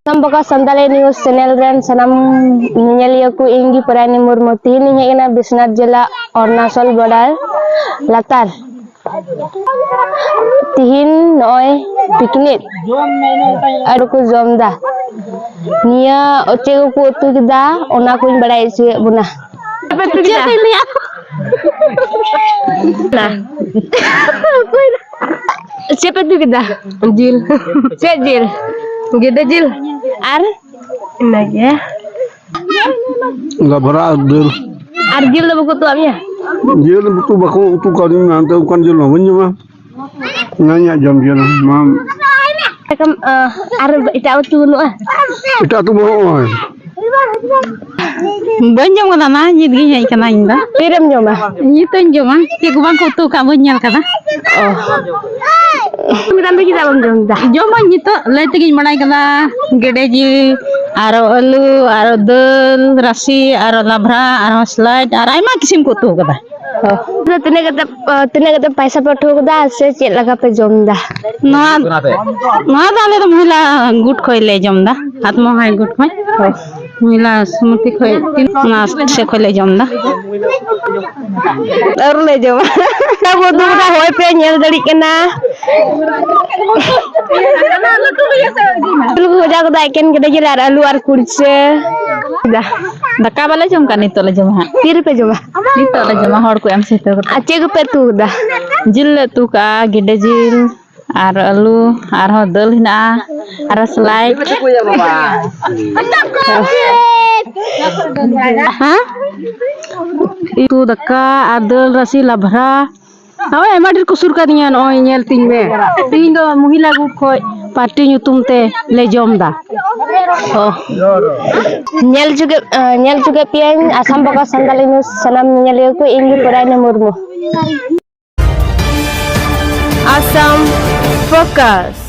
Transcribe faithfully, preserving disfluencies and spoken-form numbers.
ᱥᱟᱢᱵᱟᱠᱟ Santali news channel ᱨᱮᱱ ᱥᱟᱱᱟᱢ ᱧᱮᱧᱮᱞᱤᱭᱟᱹ ᱠᱚ, ᱤᱧ ᱜᱮ ᱯᱚᱨᱟᱭᱱᱤ ᱢᱩᱨᱢᱩ᱾ ᱛᱤᱦᱤᱧ ᱤᱧ ᱦᱮᱡ ᱮᱱᱟ ᱵᱤᱥᱱᱟᱛᱷ ᱡᱮᱞᱟ ᱚᱨᱩᱱᱟᱪᱚᱞ ᱵᱚᱰᱟᱨ ᱞᱟᱛᱟᱨ᱾ ᱛᱤᱦᱤᱧ ᱱᱚᱜᱼᱚᱭ ᱯᱤᱠᱱᱤᱠ ᱟᱨ ᱠᱚ ᱡᱚᱢ ᱫᱟ᱾ ᱱᱤᱭᱟᱹ ᱪᱮᱫ ᱠᱚᱠᱚ ᱩᱛᱩ ᱠᱮᱫᱟ, ᱚᱱᱟ ᱠᱚᱧ ᱵᱟᱲᱟᱭ ᱦᱚᱪᱚᱭᱮᱫ ᱵᱚᱱᱟ᱾ ᱪᱮᱫ ᱯᱮ ᱩᱛᱩ ᱠᱮᱫᱟ? ᱪᱮᱫ ᱯᱮ ᱩᱛᱩ ᱠᱮᱫᱟ? ᱡᱤᱞ᱾ ᱪᱮᱫ ᱡᱤᱞ? ᱜᱮᱰᱮ ᱡᱤᱞ᱾ ᱟᱨ? ᱤᱱᱟᱹᱜᱮ᱾ ᱞᱟᱵᱷᱨᱟ ᱟᱨ ᱫᱟᱹᱞ᱾ ᱟᱨ ᱡᱤᱞ ᱫᱚ ᱵᱟᱠᱚ ᱩᱛᱩᱣᱟᱜ ᱢᱮᱭᱟ? ᱡᱤᱞ ᱩᱛᱩ ᱵᱟᱠᱚ ᱩᱛᱩ ᱠᱟᱣᱫᱤᱧᱟ, ᱚᱱᱟᱛᱮ ᱚᱱᱠᱟᱱ ᱡᱤᱞ ᱢᱟ ᱵᱟᱹᱧ ᱡᱚᱢᱟ᱾ ᱚᱱᱟ ᱤᱧᱟᱹᱜ ᱡᱚᱢ ᱡᱤᱭᱚᱱ ᱢᱟ᱾ ᱮᱠᱫᱚᱢ, ᱟᱨ ᱮᱴᱟᱜ ᱩᱛᱩ ᱵᱟᱹᱱᱩᱜᱼᱟ? ᱮᱴᱟᱜ ᱩᱛᱩ ᱵᱟᱹᱱᱩᱜᱼᱟ᱾ ᱵᱟᱹᱧ ᱡᱚᱢ ᱠᱟᱫᱟ, ᱚᱱᱟ ᱱᱤᱛ ᱜᱤᱧ ᱦᱮᱡ ᱠᱟᱱᱟ ᱤᱧ ᱫᱚ᱾ ᱛᱤᱨᱮᱢ ᱡᱚᱢᱟ? ᱱᱤᱛᱚᱜ ᱤᱧ ᱡᱚᱢᱟ, ᱪᱮᱫ ᱠᱚ ᱵᱟᱝ ᱠᱚ ᱩᱛᱩ ᱠᱟᱜ ᱵᱟᱹᱧ ᱧᱮᱞ ᱠᱟᱫᱟ᱾ ᱚ᱾ ᱢᱮᱛᱟᱢ ᱫᱚ ᱪᱮᱫᱟᱜ ᱵᱟᱢ ᱡᱚᱢ ᱫᱟ? ᱡᱚᱢᱟᱹᱧ ᱱᱤᱛᱚᱜ, ᱞᱟᱹᱭ ᱛᱮᱜᱤᱧ ᱵᱟᱲᱟᱭ ᱠᱟᱫᱟ᱾ ᱜᱮᱰᱮ ᱡᱤᱞ, ᱟᱨᱚ ᱟᱹᱞᱩ, ᱟᱨᱚ ᱫᱟᱹᱞ ᱨᱟᱥᱮ, ᱟᱨᱚ ᱞᱟᱵᱷᱨᱟ, ᱟᱨᱚ ᱥᱞᱟᱭᱤᱰ, ᱟᱨ ᱟᱭᱢᱟ ᱠᱤᱥᱤᱢ ᱠᱚ ᱩᱛᱩ ᱠᱟᱫᱟ᱾ ᱚ᱾ ᱛᱤᱱᱟᱹᱜ ᱠᱟᱛᱮ, ᱛᱤᱱᱟᱹᱜ ᱠᱟᱛᱮ ᱯᱟᱭᱥᱟ ᱯᱮ ᱩᱴᱷᱟᱹᱣ ᱠᱟᱫᱟ ᱥᱮ ᱪᱮᱫ ᱞᱮᱠᱟ ᱯᱮ ᱡᱚᱢ ᱫᱟ? ᱱᱚᱣᱟ, ᱱᱚᱣᱟ ᱫᱚ ᱟᱞᱮ ᱫᱚ ᱢᱚᱦᱤᱞᱟ ᱜᱩᱴ ᱠᱷᱚᱡ ᱞᱮ ᱡᱚᱢ ᱫᱟ, ᱟᱛᱢᱚᱦᱟᱭ ᱜᱩᱴ ᱠᱷᱚᱡ᱾ ᱚ᱾ ᱢᱚᱦᱤᱞᱟ ᱥᱚᱢᱤᱛᱤ ᱠᱷᱚᱡ, ᱚᱱᱟ ᱥᱮᱫ ᱠᱷᱚᱡ ᱞᱮ ᱡᱚᱢ ᱫᱟ᱾ ᱟᱹᱣᱨᱤ ᱞᱮ ᱡᱚᱢᱟ᱾ ᱟᱵᱚ ᱫᱚ ᱦᱚᱸᱜᱼᱚᱭ ᱯᱮ ᱧᱮᱞ ᱫᱟᱲᱮᱭᱟᱜ ᱠᱟᱱᱟ᱾ ᱟᱹᱞᱩ ᱠᱚ ᱵᱷᱟᱡᱟ ᱠᱟᱫᱟ, ᱮᱠᱮᱱ ᱜᱮᱰᱮ ᱡᱤᱞ ᱟᱨ ᱟᱹᱞᱩ ᱟᱨ ᱠᱩᱲᱪᱟᱹ᱾ ᱫᱟ-, ᱫᱟᱠᱟ ᱵᱟᱞᱮ ᱡᱚᱢ ᱠᱟᱜ, ᱱᱤᱛᱚᱜ ᱞᱮ ᱡᱚᱢᱟ ᱦᱟᱸᱜ᱾ ᱛᱤ ᱨᱮᱯᱮ ᱡᱚᱢᱟ? ᱱᱤᱛᱚᱜ ᱞᱮ ᱡᱚᱢᱟ, ᱦᱚᱲ ᱠᱚ ᱮᱢ ᱥᱟᱹᱛ ᱠᱟᱛᱮ᱾ ᱟᱨ ᱪᱮᱫ ᱠᱚᱯᱮ ᱩᱛᱩ ᱠᱟᱫᱟ? ᱡᱤᱞ ᱞᱮ ᱩᱛᱩ ᱠᱟᱜᱼᱟ, ᱜᱮᱰᱮ ᱡᱤᱞ ᱟᱨ ᱟᱹᱞᱩ, ᱟᱨᱦᱚᱸ ᱫᱟᱹᱞ ᱦᱮᱱᱟᱜᱼᱟ, ᱟᱨ ᱥᱞᱟᱭᱤᱰ᱾ ᱦᱮᱸ? ᱩᱛᱩ, ᱫᱟᱠᱟ ᱟᱨ ᱫᱟᱹᱞ ᱨᱟᱥᱮ, ᱞᱟᱵᱷᱨᱟ᱾ ᱦᱳᱭ, ᱟᱭᱢᱟ ᱰᱷᱮᱨ ᱠᱚ ᱥᱩᱨ ᱠᱟᱫᱤᱧᱟ, ᱱᱚᱜᱼᱚᱭ ᱧᱮᱞ ᱛᱤᱧ ᱢᱮ᱾ ᱛᱤᱦᱤᱧ ᱫᱚ ᱢᱚᱦᱤᱞᱟ ᱜᱩᱴ ᱠᱷᱚᱡ ᱯᱟᱨᱴᱤ ᱧᱩᱛᱩᱢ ᱛᱮ ᱞᱮ ᱡᱚᱢ ᱫᱟ᱾ ᱚ᱾ ᱧᱮᱞ ᱪᱩᱠᱮᱫ, ᱧᱮᱞ ᱪᱩᱠᱮᱫ ᱯᱮᱭᱟᱹᱧ ᱟᱥᱟᱢ ᱵᱟᱠᱟ ᱥᱟᱱᱛᱟᱞᱤ ᱱᱤᱭᱩᱡᱽ ᱥᱟᱱᱟᱢ ᱧᱮᱧᱮᱞᱤᱭᱟᱹ ᱠᱚ, ᱤᱧ ᱜᱮ ᱯᱚᱨᱟᱭᱱᱤ ᱢᱩᱨᱢᱩ᱾ ᱟᱥᱟᱢ ᱯᱷᱳᱠᱟᱥ᱾